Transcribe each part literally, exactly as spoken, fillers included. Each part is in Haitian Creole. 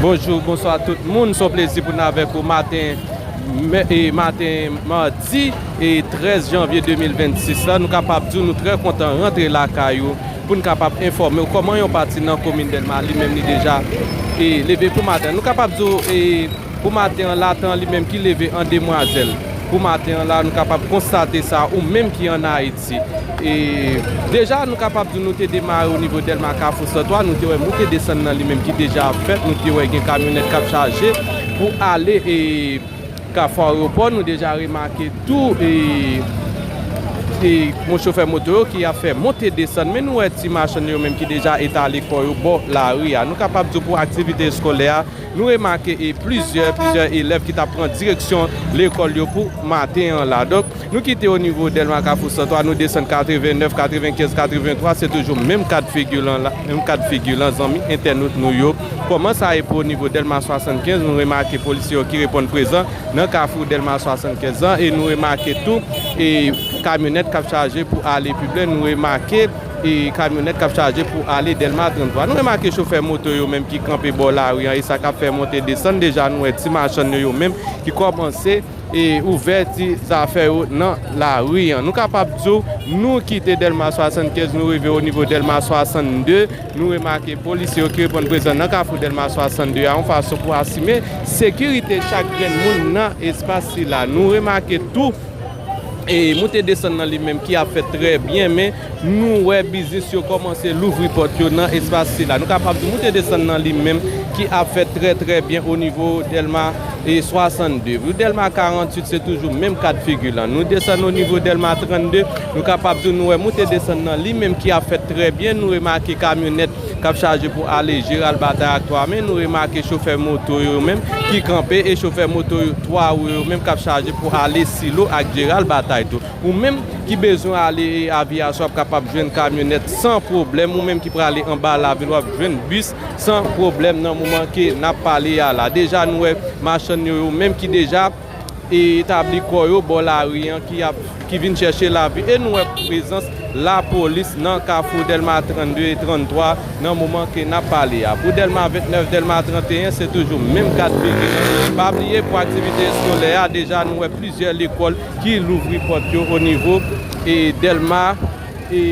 Bonjou, bonswa tout moun. Se yon plezi pou n avèk ou maten, mè- e, maten madi, e, trèz janvye de mil vennsis la. Nou kapab di w nou trè kontan rantre lakay ou pou n kapab enfòme w kòman yon pati nan komin Dèlma li menm li deja, e, leve pou maten. Nou kapab di w, e, pou maten an, la tan li menm ki leve an demwazèl. Pou maten an la, nou kapab konstate sa, ou menm ki ann Ayiti. E deja, nou kapab di nou te demare o nivo Dèlma Kafou Santwa, nou te wè moute desann nan li menm ki deja ap fèt, nou te wè gen kamyonèt k ap chaje pou ale, e, Kafou Ayewopò, nou deja remake tou, e, e, mon chofè moto yo ki ap fè monte desann, men nou wè ti machann yo menm ki deja etale kò yo bò lari a. Nou kapab di w pou aktivite eskolè a, nou remake, e, plizyè, plizyè elèv ki t ap pran direksyon lekòl yo pou maten an la. Donk, nou kite o nivo Dèlma Kafou Santwa, nou desann katrevennèf, katrevenkenz, katrevenntwa, se toujou menm kad figi lan la, menm kad figi lan, zanmi entènot nou yo. Kòman sa ye pou o nivo Dèlma swasannkenz, nou remake polisye yo ki reponn prezan nan kafou Dèlma swasannkenz lan, e nou remake tou, e, kamyonèt k ap chaje pou ale pi byen, nou remake, e, kamyonèt k ap chaje pou ale Dèlma tranntwa. Nou remake chofè moto yo menm ki kanpe bò lari an, e sa k ap fè monte desann. Deja, nou wè ti machann yo, yo menm ki kòmanse, e, ouvè ti zafè yo nan lari an. Nou kapab di w, nou kite Dèlma swasannkenz, nou rive o nivo Dèlma swasannde, nou remake polisye yo ki reponn prezan nan kafou Dèlma swasannde a, yon fason pou asime sekirite chak grenn moun nan espas sila. Nou remake tou, e, moute desann nan li menm ki ap fèt trè byen, men nou wè biznis yo kòmanse louvri pòt yo nan espas sila. Nou kapab di moute desann nan li menm ki ap fèt trè, trè byen o nivo Dèlma, e, swasannde. Pou Dèlma karannwit, se toujou menm kad figi lan. Nou desann o nivo Dèlma trannde, nou kapab di nou wè moute desann nan li menm ki ap fèt trè byen. Nou remake kamyonèt k ap chaje pou ale Jeral Batay ak Twa Men. Nou remake chofè moto yo menm ki kanpe, e chofè moto yo twa wou yo menm k ap chaje pou ale Silo ak Jeral Batay tou. Ou menm ki bezwen ale, e, Aviyasyon, w ap kapab jwenn kamyonèt san pwoblèm. Ou menm ki prale anba lavil, w ap jwenn bis san pwoblèm nan moman ke n ap pale a la. Deja, nou wè machann yo, yo menm ki deja, e, etabli kò yo bò lari an, ki ap, ki vin chèche lavi. E nou wè prezans lapolis nan kafou Dèlma trannde e tranntwa nan moman ke n ap pale a. Pou Dèlma ventnèf, Dèlma tranteyen, se toujou menm kad figi lan. Pa bliye, pou aktivite eskolè a, deja nou wè plizyè lekòl ki louvri pòt yo o nivo, e, Dèlma, e,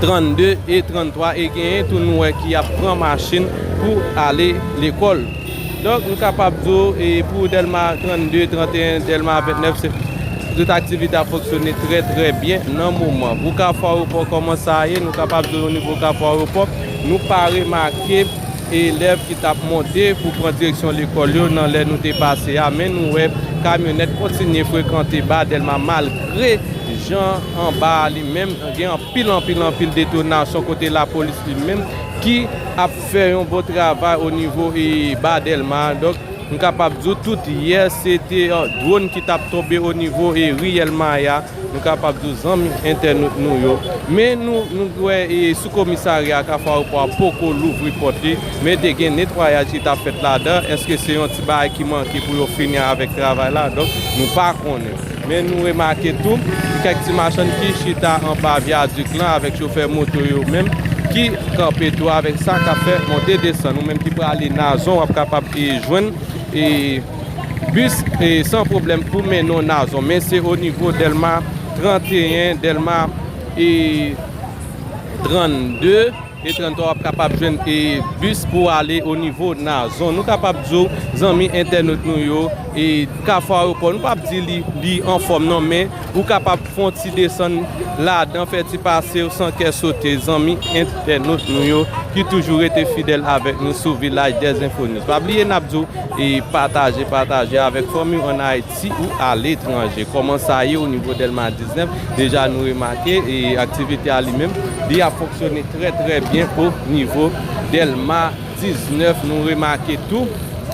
trannde e tranntwa, e genyen tou nou wè ki ap pran machin pou ale lekòl. Donk, nou kapab di w, e, pou Dèlma trannde, tranteyen, Dèlma ventnèf, se, tout aktivite ap fonksyone trè, trè byen nan moman. Pou Kafou Ayewopò, kòman sa ye? Nou kapab di w, o nivo Kafou Ayewopò, nou pa remake elèv ki t ap monte pou pran direksyon lekòl yo nan lè nou te pase a, men nou wè kamyonèt kontinye frekante ba Dèlma, malgre jan anba a li menm gen anpil, anpil, anpil detonasyon, kote lapolis li menm ki ap fè yon bon travay o nivo, e, ba Dèlma. Donk, nou kapab di w tout yè, se te, e, dwòn ki t ap tonbe o nivo, e, riyèl Maya. Nou kapab di w, zanmi entènot nou yo. Men nou, nou wè, e, sou komisarya Kafou Ayewopò a poko louvri pòt li, men te gen netwayaj ki t ap fèt ladan. Èske se yon ti bagay ki manke pou yo fini avèk travay la? Donk, nou pa konnen. Men nou remake tou, kèk ti machann ki chita anba vyadik lan avèk chofè moto yo menm ki kanpe tou avèk sa k ap fè monte desann. Ou menm ki prale Nazon, w ap kapab, e, jwenn, e, bis, e, san pwoblèm pou mennen w Nazon. Men se o nivo Dèlma tranteyen, Dèlma, e, trannde e tranntwa, w ap kapab jwenn, e, bis pou ale o nivo Nazon. Nou kapab di w, zanmi entènot nou yo, e, Kafou Ayewopò, nou p ap di li, li anfòm non, men ou kapab fè yon ti desann ladan, fè ti pase w san kè sote, zanmi entènot nou yo ki toujou rete fidèl avèk nou sou Vilaj dèz Enfo News. Pa bliye, n ap di w, e, pataje, pataje avèk fanmi w ann Ayiti ou aletranje. Kòman sa ye o nivo Dèlma diznèf? Deja nou remake, e, aktivite a li menm, li ap fonksyone trè, trè byen o nivo Dèlma diznèf. Nou remake tou,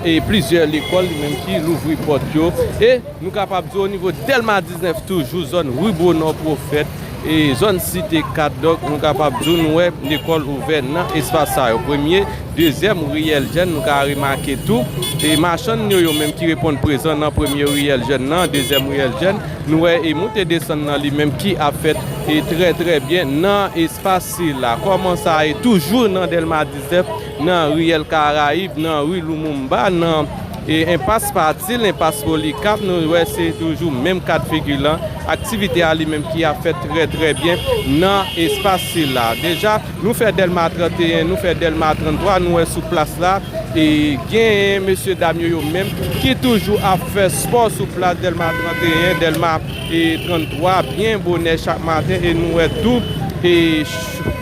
e, plizyè lekòl li menm ki louvri pòt yo. E nou kapab di o nivo Dèlma diznèf toujou, zòn Ri Bonò Pwofèt, e zòn Site kat. Donk, nou kapab di w, nou wè lekòl ouvè nan espas sa yo. Premye, dezyèm riyèl jèn, nou ka remake tou. E machann yo, yo menm ki reponn prezan nan premye riyèl jèn nan, dezyèm riyèl jèn, nou wè e moute desann nan li menm ki ap fèt e trè, trè byen nan espas sila. Kòman sa ye? Toujou nan Dèlma diznèf, nan riyèl Karayib, nan ri Lumumba, nan e, enpas Patil, enpas Polikap, nou wè se toujou menm kad figi lan. Aktivite a li menm ki ap fèt trè, trè byen nan espas sila. Deja, nou fè Dèlma trannteyen, nou fè Dèlma tranntwa, nou wè sou plas la, e genyen mesye dam yo, yo menm ki toujou ap fè spò sou plas Dèlma trannteyen, Dèlma, e, tranntwa, byen bonè chak maten, e nou wè tou, e, ch-,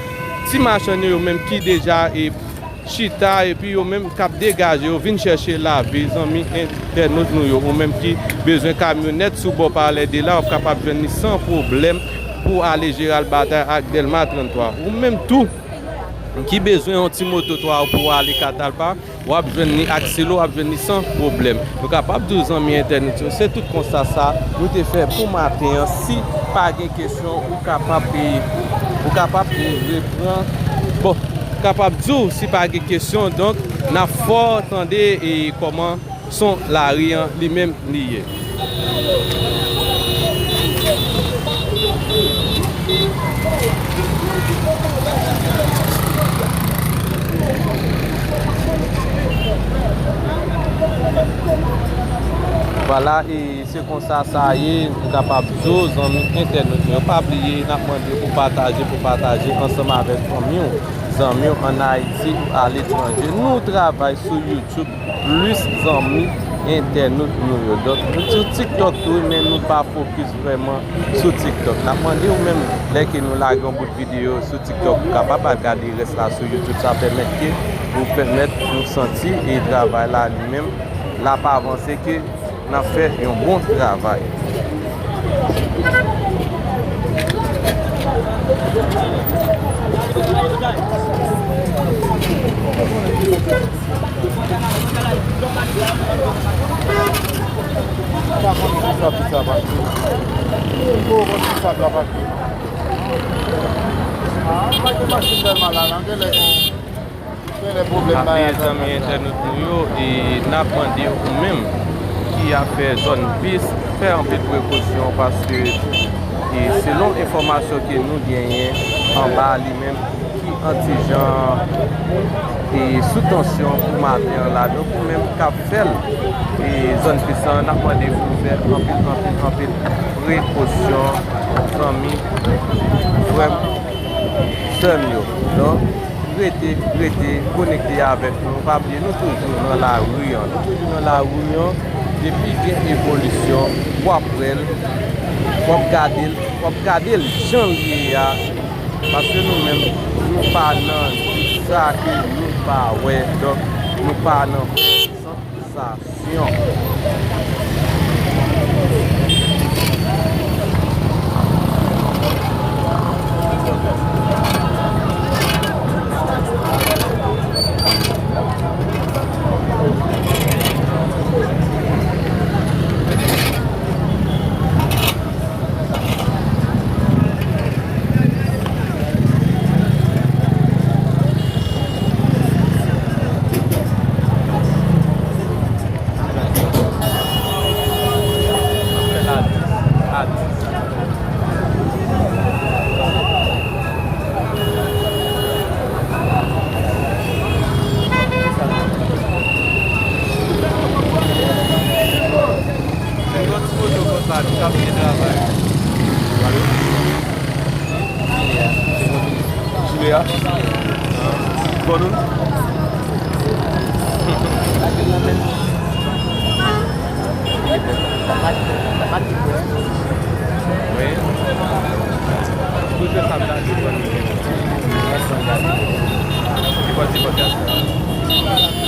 ti machann yo, yo menm ki deja, e, chita, epi yo menm k ap degaje yo vin chèche lavi. Zanmi entènot nou yo, ou menm ki bezwen kamyonèt sou bò Palè de la, w ap kapab jwenn li san pwoblèm pou ale Jeral Batay ak Dèlma tranntwa. Ou menm tou ki bezwen yon ti moto twa pou w ale Katalpa, w ap jwenn li ak Selo, w ap jwenn li san pwoblèm. Nou kapab di w, zanmi entènot yo, se tout konsta sa nou te fè pou maten an. Si pa gen kesyon, ou kapab, e, ou kapab, e, reprann. Bon, kapab di w si pa gen kesyon, donk, n ap fè w tande, e, kòman son lari an li menm li ye. Vwala, e se konsa sa ye, m kapab di w, zanmi entènot yo. Pa bliye, n ap mande w pou pataje, pou pataje ansanm avèk fanmi w, zanmi w ann Ayiti ou aletranje. Nou travay sou YouTube plis, zanmi entènot nou yo. Donk, nou sou TikTok tou, men nou pa fokis vrèman sou TikTok. N ap mande w menm, lè ke nou lage yon bout videyo sou TikTok, ou kapab al gade rès la sou YouTube. Sa pèmèt ke, ou pèmèt nou santi e travay la li menm, l ap avanse, ke n ap fè yon bon travay. Pa konn si sa, si sa pase. Ou konn si sa la pase. Ah, pa gen machin Dèlma la, non, gen lè gen, gen lè pwoblèm bagay. Apre, zanmi entènot nou yo, e n ap mande w, ou menm ki ap fè zòn bis, fè anpil prekosyon, paske, e selon enfòmasyon ke nou genyen anba li menm, ki an ti jan, e, sou tansyon pou maten an la. Donk, ou menm k ap fè l, e, zòn bis lan, n ap mande pou w fè anpil, anpil, anpil prekosyon, zanmi, frè m, sè m yo. Donk, rete, rete konekte avèk nou. Pa bliye, nou toujou nan lari an. Nou toujou nan lari an. Depi gen evolisyon, w ap wè l, w ap gade l, w ap gade l jan l ye a. Paske nou menm, nou pa nan sa ke nou pa wè, donk nou pa nan sansasyon. Yon ti moto konsa, nou ka fè travay. Jile a? Bon, nou? Wi. Tout se sa m ta di, bon. Li pral di bagay sa.